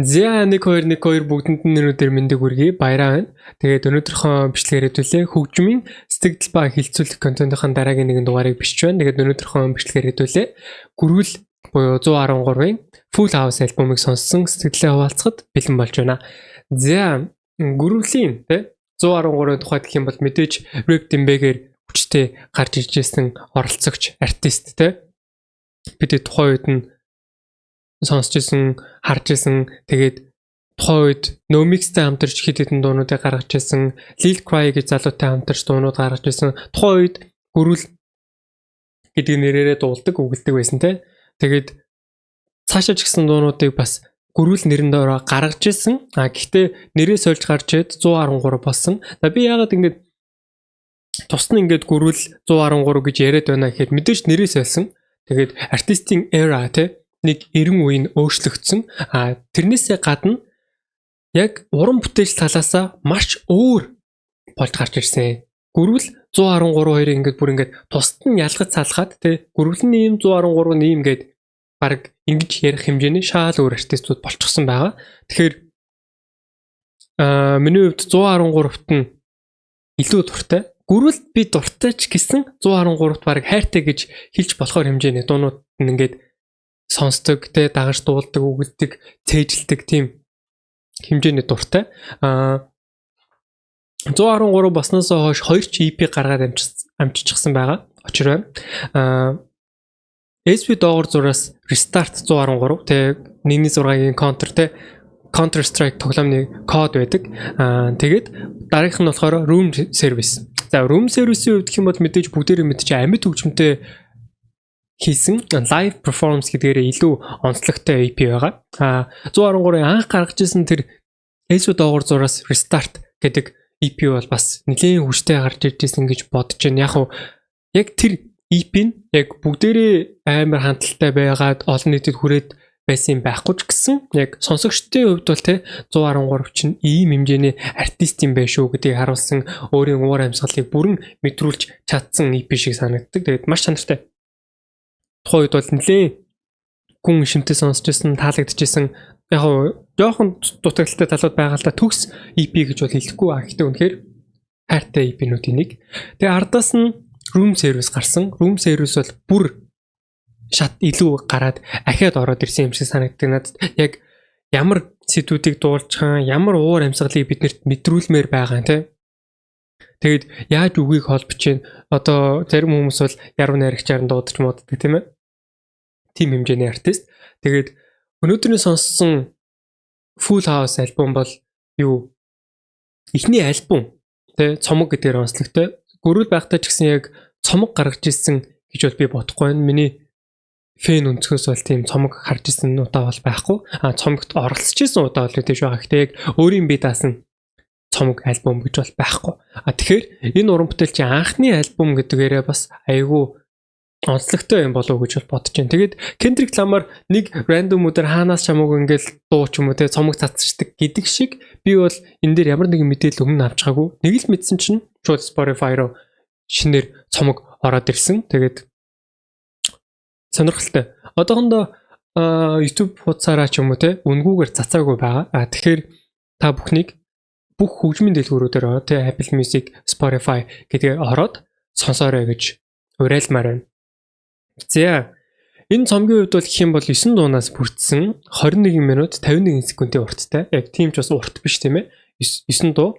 За, 1 2 1 2, бүгдэнд нь өнөөдөр мэндийг хүргэе. Баяраа байна. Тэгээд өнөөдрийнхөө бичлэгээр хэдүүлээ хөгжмийн сэтгэгдэл ба хэлэлцүүлэх контентын дараагийн нэгэн дугаарыг бичиж байна. Тэгээд өнөөдрийнхөө бичлэгээр хэдүүлээ Гүрвэл буюу 113-ын Full House альбомыг сонссон сэтгэгдлээ хуваалцахад бэлэн болж байна. За, Гүрвлийн тэ 113-ын тухайд гэх юм бол мэдээж рэп дэмбэгээр хүчтэй гарч ирж байсан оролцогч артист тэ. Бид тухайн үед нь сонсч исэн, харж исэн. Тэгээд тухайн үед NoMix-тэй хамтарч хэд хэдэн дуунуудыг гаргаж исэн. Lil Cry гэж залуутай хамтарч дуунууд гаргаж исэн. Тухайн үед Гүрвэл гэдэг нэрээрээ дуулдаг, үгэлдэг байсан те. Тэгээд цаашаа ч гэсэн дуунуудыг бас Гүрвэл нэрэн доороо гаргаж исэн. А гэхдээ нэрээ сольж гарч ирээд 113 болсон. За, би яагаад ингэж тус нь ингээд Гүрвэл 113 гэж яриад байна гэхэд мэдээж нэрээ сольсон. Тэгээд артистийн era те, нэг 90 үе нь өөрчлөгдсөн. А тэрнээсээ гадна яг уран бүтээлч талаасаа маш өөр болж гарч ирсэн. Гүрвэл 113 хоёрыг ингээд бүр ингээд тусад нь ялгаж салахад те, Гүрвэл нь ийм, 113 нь ийм гээд баг ингэж ярих хэмжээний шаал өөр артистууд болчихсон байгаа. Тэгэхээр миний хувьд 113-т нь илүү дуртай. Гүрвэлд би дуртай ч гэсэн 113-т баг хайртай гэж хэлж болохоор хэмжээний дуунууд нь ингээд сонсдог, те, дагаж дуулдаг, үгэлдэг, цээжилдэг тийм хэмжээний дуртай. 113 болсноос хойш 2 ч EP гаргаад амжчихсан байгаа. Учир байна. SV доогор зураас Restart 113 те, 1.6-гийн Counter те, Counter Strike тоглоомны код байдаг. Тэгээд дараагийнх нь болохоор Room Service. За, Room Service-ийн хувьд гэх юм бол мэдээж бүгдээрээ мэдчих амьд хөгжмөнтэй хийсэн live performance гэдгээрээ илүү онцлогтой EP байгаа. 113-ын анх гаргаж ирсэн тэр SV доогуур зураас Restart гэдэг EP бол бас нэлээд хүчтэй гарч ирж ирсэн гэж бодож байна. Яг уу яг тэр EP нь яг бүгдээрээ амар хандлттай байгаад олон нийтэд хүрээд байсан юм байхгүй ч гэсэн яг сонсогчдын хувьд бол те, 113 чинь ийм хэмжээний артист юм байх шүү гэдгийг харуулсан, өөрийн уур амьсгалыг бүрэн мэдрүүлж чадсан EP шиг санагддаг. Тэгээд маш чанартай. Тухайн үед бол нэлээд гүн шимтэй сонсч ирсэн, таалагдчихсэн. Яг уу жоохон дутагдалтай талууд байгаа л да, төгс EP гэж бол хэлэхгүй. А гэхдээ үнэхээр хайртай EP-нүүдийн нэг. Тэгээ ардаас нь Room Service гарсан. Room Service бол бүр шат илүү гараад ахиад ороод ирсэн юм шиг санагддаг надад. Яг ямар сэдвүүдийг дуулчихсан, ямар уур амьсгалыг биднэрт мэдрүүлмээр байгаа те. Тэгээд яаж үгийг холбож чинь одоо зарим хүмүүс бол яруу найрагчаар нь дуудаж мууддаг, тийм ээ. Тим хэмжээний артист. Тэгээд өнөөдрийн сонссон Full House альбом бол юу, эхний альбом тэ, цомог гэдгээр онцлогтой. Гүрвэл байхдаа ч гэсэн яг цомог гаргаж ирсэн гэж бол би бодохгүй байна. Миний fan өнцгөөс бол тийм цомог харж ирсэн удаа бол байхгүй. Цомогт оролцож ирсэн удаа бол мэдээж байгаа. Гэхдээ яг өөрийн бие даасан цомог альбом гэж бол байхгүй. Тэгэхээр энэ уран бүтээлчийн анхны альбом гэдгээрээ бас айгүй онцлогтой юм болов уу гэж бол бодож байна. Тэгээд Kendrick Lamar нэг random өдөр хаанаас чамаагүй ингээл дуу ч юм уу те, цомог цацчихдаг гэдэг шиг би бол энэ дээр ямар нэгэн мэдээлэл өмнө авч байгаагүй. Нэг л мэдсэн чинь шууд Spotify руу шинээр цомог ороод ирсэн. Тэгээд сонирхолтой. Одоохондоо YouTube хуудасаараа ч юм уу те, үнэгүйгээр цацаагүй байгаа. Тэгэхээр та бүхнийг бүх хөгжмийн дэлгүүрүүдээр ороод те, Apple Music, Spotify гэдгээр ороод сонсоорой гэж уриалмаар байна. За, энэ цомгийн хувьд бол гэх юм бол 9 дуунаас бүрдсэн, 21 минут 51 секундын урттай. Яг тийм ч бас урт биш, тийм ээ. 9 дуу.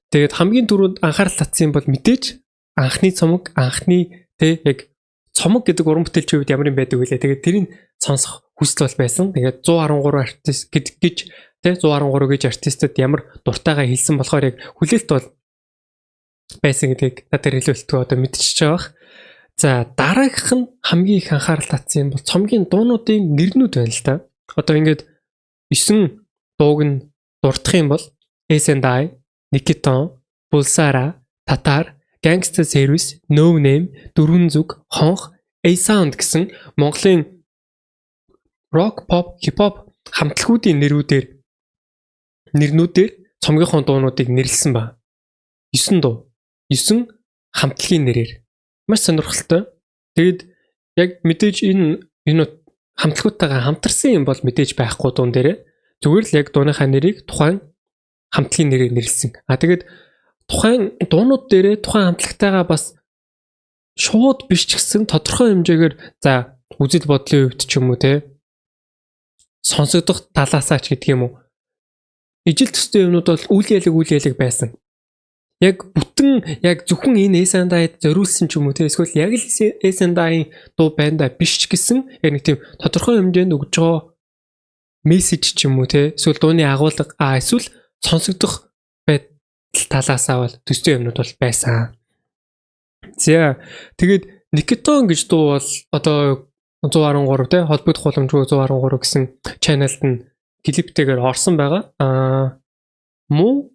Тэгээд хамгийн түрүүнд анхаарал татсан юм бол мэдээж анхны цомог, анхны тэ, яг цомог гэдэг уран бүтээлчийн хувьд ямар юм байдаг вүлээ. Тэгээд тэрийг сонсох хүсэл бол байсан. Тэгээд 113 артист гэдэг гэж тэ, 113 гэж артистад ямар дуртайгаа хэлсэн болохоор яг хүлээлт бол байсан гэдгийг надад хэлүүлэлтгүй одоо мэдчихэж байгаа бах. За, дараагийнх нь хамгийн их анхаарал татсан юм бол цомгийн дуунуудын нэрнүүд байна л да. Одоо ингээд 9 дууг нь дурдах юм бол S&I, Nikiton, Bulsara, Tatar, Gangster Service, No Name, Дөрвөн зүг, Хонх, A Sound гэсэн Монголын rock, pop, hip hop хамтлагуудын нэрнүүдээр цомгийнхоо дуунуудыг нэрлсэн ба. 9 дуу. 9 хамтлагийн нэрээр. Маш сонирхолтой. Тэгээд яг мэдээж энэ энэ Хамтлагуудтайгаа хамтарсан юм бол мэдээж байхгүй дуун дээрээ. Зүгээр л яг дууныхаа нэрийг тухайн хамтлагийн нэрээр нэрлсэн. А тэгээд тухайн дуунууд дээрээ тухайн хамтлагтайгаа бас шууд биш ч гэсэн тодорхой хэмжээгээр, за, үзэл бодлын хувьд ч юм уу, те, сонсогдох талаасаа ч гэдэг юм уу, ижил төстэй юмнууд бол үйл ялаг байсан. Яг бүтэн, яг зөвхөн энэ S&I-д зориулсан ч юм уу, те, эсвэл яг л S&I-ийн дуу байна да биш ч гэсэн яг нэг тийм тодорхой хэмжээнд өгж байгаа мессеж ч юм уу, те, эсвэл дууны агуулга, эсвэл сонсогдох байдал талаасаа бол төстэй юмнууд бол байсан. За, тэгээд Никитон гэж дуу бол одоо 113, те, холбогдох боломжгүй 113 гэсэн channel-д нь клиптэйгээр орсон байгаа. Муу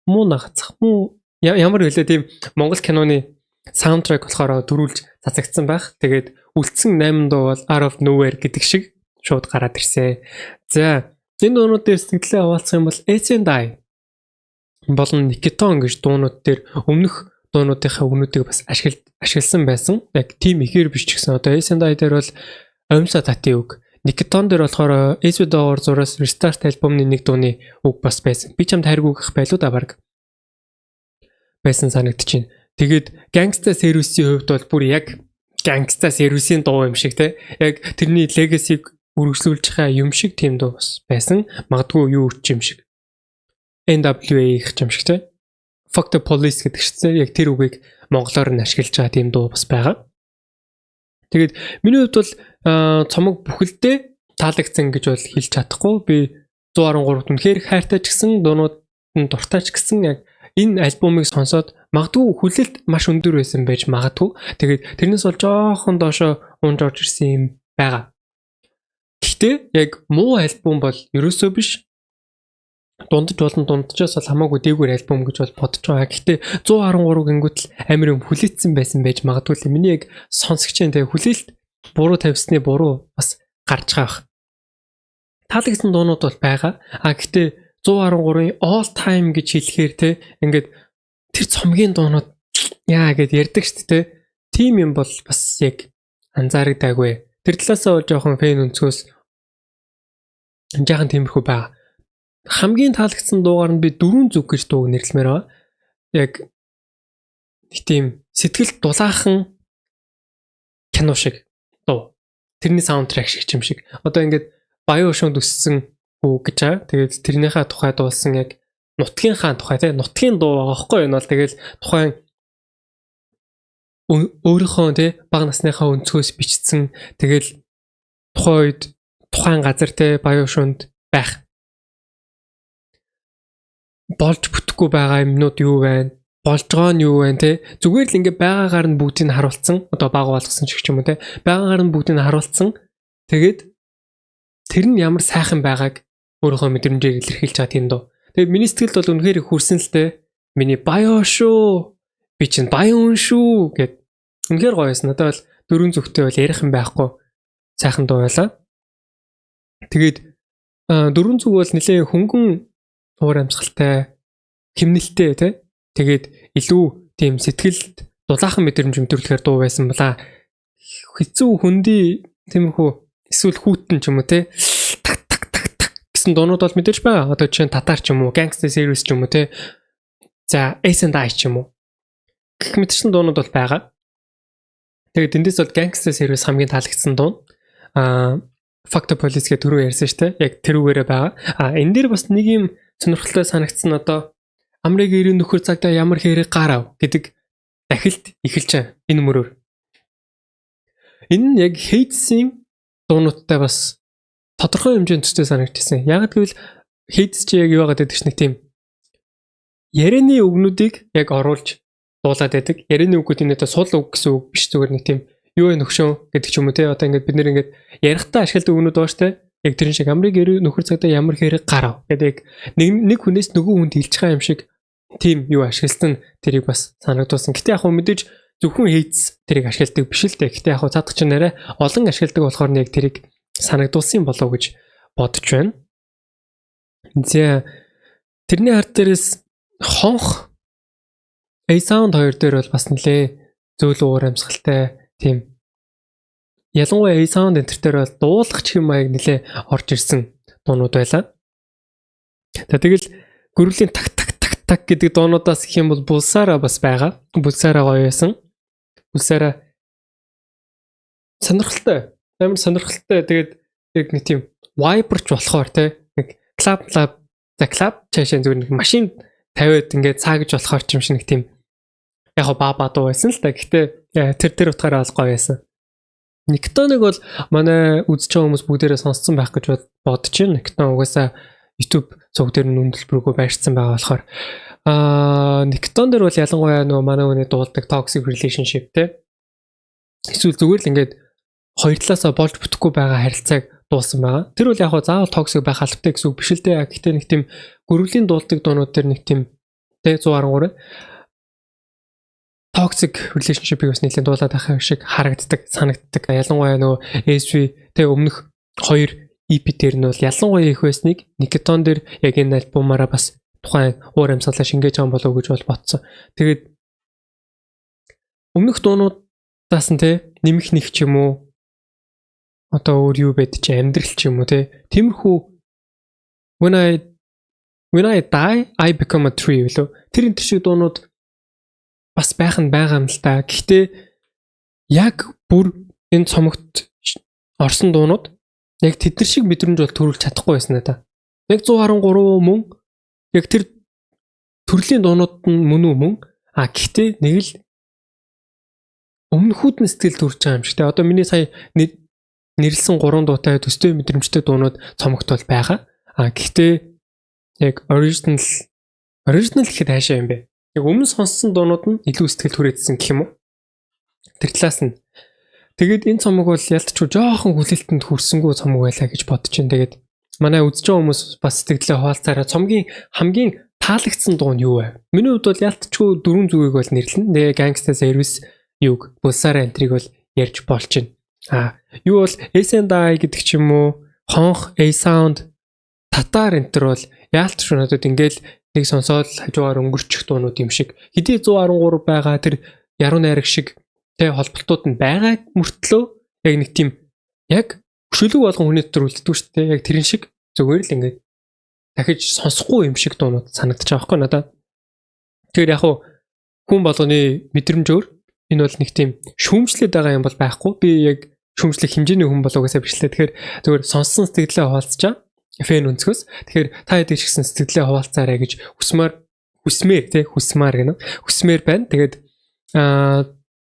муу нагацх муу ямар хэлээ, тийм Монгол киноны soundtrack болохоор дөрүүлж цацагдсан байх. Тэгээд үлдсэн 8 дуу бол out of nowhere гэдэг шиг шууд гараад ирсэн. За, энэ дуунууд дээр сэтгэлээ хаваалцах юм бол S&I болон Никитон гэж дуунууд дээр өмнөх дуунуудынхаа үгнүүдийг бас ашигласан байсан. Яг тийм ихээр биш ч гэсэн одоо S&I дээр бол Омса татын үг. Никитон дээр болохоор SV доогоор зураас Restart альбомны нэг дууны үг бас байсан. Би чамд хайргүй гэх байлуу да баг. Байсан санагдчихэв. Тэгээд Gangsta Service-ийн хувьд бол бүр яг Gangsta Service-ийн дуу юм шиг, те. Яг тэрний legacy-г үргэлжлүүлж байгаа юм шиг тийм дуу бас байсан. Магадгүй юу ч юм шиг. NWA гэх юм шиг, те. Fuck the police гэдэг чинь яг тэр үгийг монголоор нь ашиглаж байгаа тийм дуу бас байгаа. Тэгээд миний хувьд бол цомог бүхэлдээ таалагдсан гэж бол хэлж чадахгүй. Би 113 үнэхээр хайртай ч гэсэн, дуунууд нь дуртай ч гэсэн, яг энэ альбомыг сонсоод магадгүй хүлээлт маш өндөр байсан байж магадгүй. Тэгээд тэрнээс бол жоохон доошо унж орж ирсэн юм байгаа. Гэхдээ яг муу альбом бол ерөөсөө биш. Дундаж болон дунджаас бол хамаагүй дээгүүр альбом гэж бол бодож байгаа. Гэхдээ 113 гингүүт л амар юм хүлээцсэн байсан байж магадгүй л. Миний яг сонсогчийн тэгээ хүлээлт буруу тавьсны буруу бас гарч байгаа бах. Таалагдсан дуунууд бол байгаа. А гэхдээ 113-ын all time гэж хэлэхээр, те, ингээд тэр цомгийн дуунууд яа гэд ярьдаг шүү дээ. Тим юм бол бас яг анзаарагдаагүй. Тэр талаасаа бол жоохон fan өнцгөөс жаахан тиймэрхүү байгаа. Хамгийн таалагдсан дуугаар нь би Дөрвөн зүг гэж дууг нэрлэмээр байгаа. Яг нэг тийм сэтгэл дулаахан кино шиг дуу. Тэрний soundtrack шиг юм шиг. Одоо ингээд баян өшөөнд өссөн үг гэж байгаа. Тэгээд тэрнийхээ тухай дуулсан, яг нутгийнхаа тухай, тийм, нутгийн дуу байгаа байхгүй юу? Энэ бол тэгэл тухайн өөрийнхөө, тий, бага насныхаа өнцгөөс бичсэн, тэгэл тухайн үед тухайн газар, тий, баян өшөөнд байх болж бүтэхгүй байгаа юмнууд юу байна, болж байгаа нь юу вэ, те, зүгээр л ингээ байгаагаар нь бүгдийг нь харуулсан, одоо баг болгосон ч юм уу, те, байгаагаар нь бүгдийг нь харуулсан. Тэгээд тэр нь ямар сайхан байгааг өөрийнхөө мэдрэмжээр илэрхийлж байгаа тийм дуу. Тэгээд миний сэтгэлд бол үнэхээр их хүрсэн л те. Миний баян шүү, би чинь баян хүн шүү гэд үнэхээр гоё байсан. Надад бол Дөрвөн зүгтэй бол ярих юм байхгүй, сайхан дуу байлаа. Тэгээд Дөрвөн зүг бол нэлээ хөнгөн уур амьсгалтай, химнэлтэй, те. Тэгээд илүү тийм сэтгэлд дулаахан мэдрэмж мэдрүүлэхээр дуу байсан балаа. Хэцүү хөндөй тиймэрхүү эсвэл хүйтэн ч юм уу, те, так так так так гэсэн дуунууд бол мэдээж байгаа. Одоо жишээ нь Татар ч юм уу, Gangsta Service ч юм уу, те. За, S&I ч юм уу. Гэх мэтчилэн дуунууд бол байгаа. Тэгээд эндээс бол Gangsta Service хамгийн таалагдсан дуу. Fuck the Police гэх түрүү ярьсан шүү дээ. Яг тэрүүгээрээ байгаа. А энэ дээр бас нэг юм сонирхолтой санагдсан, одоо "Амрыг эрийн нөхөр цагдаа ямар хэрэг гарав" гэдэг дахилт эхэлж байгаа энэ мөрөөр. Энэ нь яг Hades-ийн дуунуудтай бас тодорхой хэмжээнд төстэй санагдчихсан. Яг гэвэл Hades чи яг юу байгаад байдаг ч нэг тийм ярианы үгнүүдийг яг оруулж дуулаад байдаг. Ярианы үгүүд энэ одоо сул үг гэсэн үг биш, зүгээр нэг тийм юу вэ нөхшөө гэдэг ч юм уу, те. Одоо ингээд бид нэр ингээд ярихдаа ашигладаг үгнүүд байгаа шүү дээ. Яг тэрэн шиг "Амрыг эрүү нөхөр цагдаа ямар хэрэг гарав" гэдэг нэг нэг хүнээс нөгөө хүнд хэлж байгаа юм шиг тийм юу ашигласан, тэрийг бас санагдуулсан. Гэтэ яг хөө мэдээж зөвхөн Hades тэрийг ашигладаг биш л дээ. Гэтэ яг хөө цаадах чинь нэрэ олон ашигладаг болохоор нэг тэрийг санагдуулсан болов гэж бодож байна. За, тэрний ард дээрээс хонх A Sound 2 дээр бол бас нэлээ зөөлөн уур амьсгалтай тийм Ялангуяа A Sound энэ төр бол дуулах юм маяг нэлээ орж ирсэн дуунууд байлаа. За, тэгэл гөрвлийн так так так так гэдэг дуунуудаас гэх юм бол Булсара бас байгаа. Булсара гоё байсан. Булсара сонирхолтой. Амар сонирхолтой. Тэгээд яг нэг тийм vibe ч болохоор те нэг club club, за, club цаашаа зүгээр нэг машин тавиад ингээд цаагж болохоор ч юм шиг нэг тийм яг ба ба дуу байсан л та. Гэхдээ тэр утгаараа бол гоё байсан. Никтоныг бол манай үзэж байгаа хүмүүс бүгдээрээ сонсцсон байх гэж бодож байна. Никтон угаасаа YouTube цуг дээр нь үнэлбэргүй байрцсан байгаа болохоор Никтон дээр бол ялангуяа нөгөө манай хүний дуулдаг toxic relationship те, эсвэл зүгээр л ингээд хоёр талаасаа болж бүтэхгүй байгаа харилцааг дуулсан байгаа. Тэр бол яг хаа заавал toxic байх албатай гэсэн үг биш л дээ. Гэхдээ нэг тийм гөрвлийн дуулдаг дуунууд дээр нэг тийм те 113 toxic relationship-ийг бас нэлээд дуулаад байх юм шиг харагддаг, санагддаг. Ялангуяа нөгөө SV те өмнөх хоёр EP дээр нь бол ялангуяа их байсныг Никитон дээр яг энэ альбомаараа бас тухайн уур амьсгалаа шингээж байгаа болов уу гэж бол бодсон. Тэгээд өмнөх дуунуудаас нь те нэмэх нэг ч юм уу, одоо өөр юу байд чи, амьдрал ч юм уу те, тиймэрхүү When I die, I become a tree билүү, тэр энэ төр шиг дуунууд бас байх нь байгаа юм л та. Гэхдээ яг бүр энэ цомогт орсон дуунууд яг тэд нар шиг мэдрэмж бол төрүүлж чадахгүй байсан надаа. Яг 113 мөн яг тэр төрлийн дуунууд нь мөн үү, мөн. А гэхдээ нэг л өмнөхүүд нь сэтгэл төрж байгаа юм шиг те. Одоо миний сая нэрлсэн гурван дуутай төстэй мэдрэмжтэй дуунууд цомогт бол байгаа. А гэхдээ яг original гэхэд хаашаа юм бэ? Яг өмнө сонссон дуунууд нь илүү сэтгэл хүрээдсэн гэх юм уу? Тэр талаас нь. Тэгээд энэ цомог бол ялтчгүй жоохон хүлээлтэнд хүрсэнгүү цомог байлаа гэж бодож байна. Тэгээд манай үзэж байгаа хүмүүс бас сэтгэлээ хуваалцаараа, цомгийн хамгийн таалагдсан дуу нь юу вэ? Миний хувьд бол ялтчгүй дөрвөн зүгийг бол нэрлэнэ. Тэгээ Gangsta Service юг Булсара энтриг бол ярьж болж байна. А юу бол S&I гэдэг ч юм уу, Хонх, A Sound, Татар энтер бол яалтч надад ингээл нэг сонсоод хажуугаар өнгөрчих дуунууд юм шиг. Хэдий 113 байгаа тэр яруу найраг шиг тэ холболтууд нь байгаа мөртлөө яг нэг тийм яг өшөөлөг болгон хүний дотор үлддэг шүү дээ. Яг тэрэн шиг зүгээр л ингээд дахиж сонсохгүй юм шиг дуунууд санагдчих байгаа байхгүй надад. Тэгэхээр яг хүн болгоны мэдрэмж өөр. Энэ бол нэг тийм шүүмжлээд байгаа юм бол байхгүй. Би яг шүүмжлэх хэмжээний хүн бол угаасаа биш лээ. Тэгэхээр зүгээр сонссон сэтгэлээ хуваалцчаа. Fan өнцгөөс. Тэгэхээр та хэд ч гэсэн сэтгэлээ хуваалцаарай гэж хүсмээр хүсмээр тий, хүсмээр гэнэ. Хүсмээр байна. Тэгээд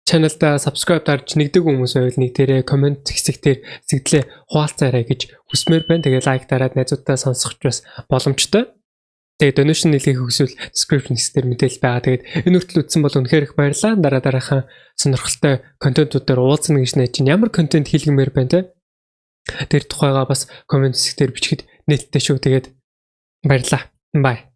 channel-да subscribe дарж нэгдэг хүмүүс байвал нэг дээрээ comment хэсэг дээр сэтгэлээ хуваалцаарай гэж хүсмээр байна. Тэгээд like дараад найзуудтай сонсох бас боломжтой. Тэгээд donation нийлгэхийг хүсвэл description хэсгээр мэдээлэл байгаа. Тэгээд энэ хүртэл үзсэн бол үнэхээр их баярлалаа. Дараа дараахан сонирхолтой контентуудаар уулзна гэж найж чинь, ямар контент хийлгэмээр байна те. Тэр тухайгаа бас comment хэсгээр бичихэд нээлттэй шүү. Тэгээд баярлалаа. Bye.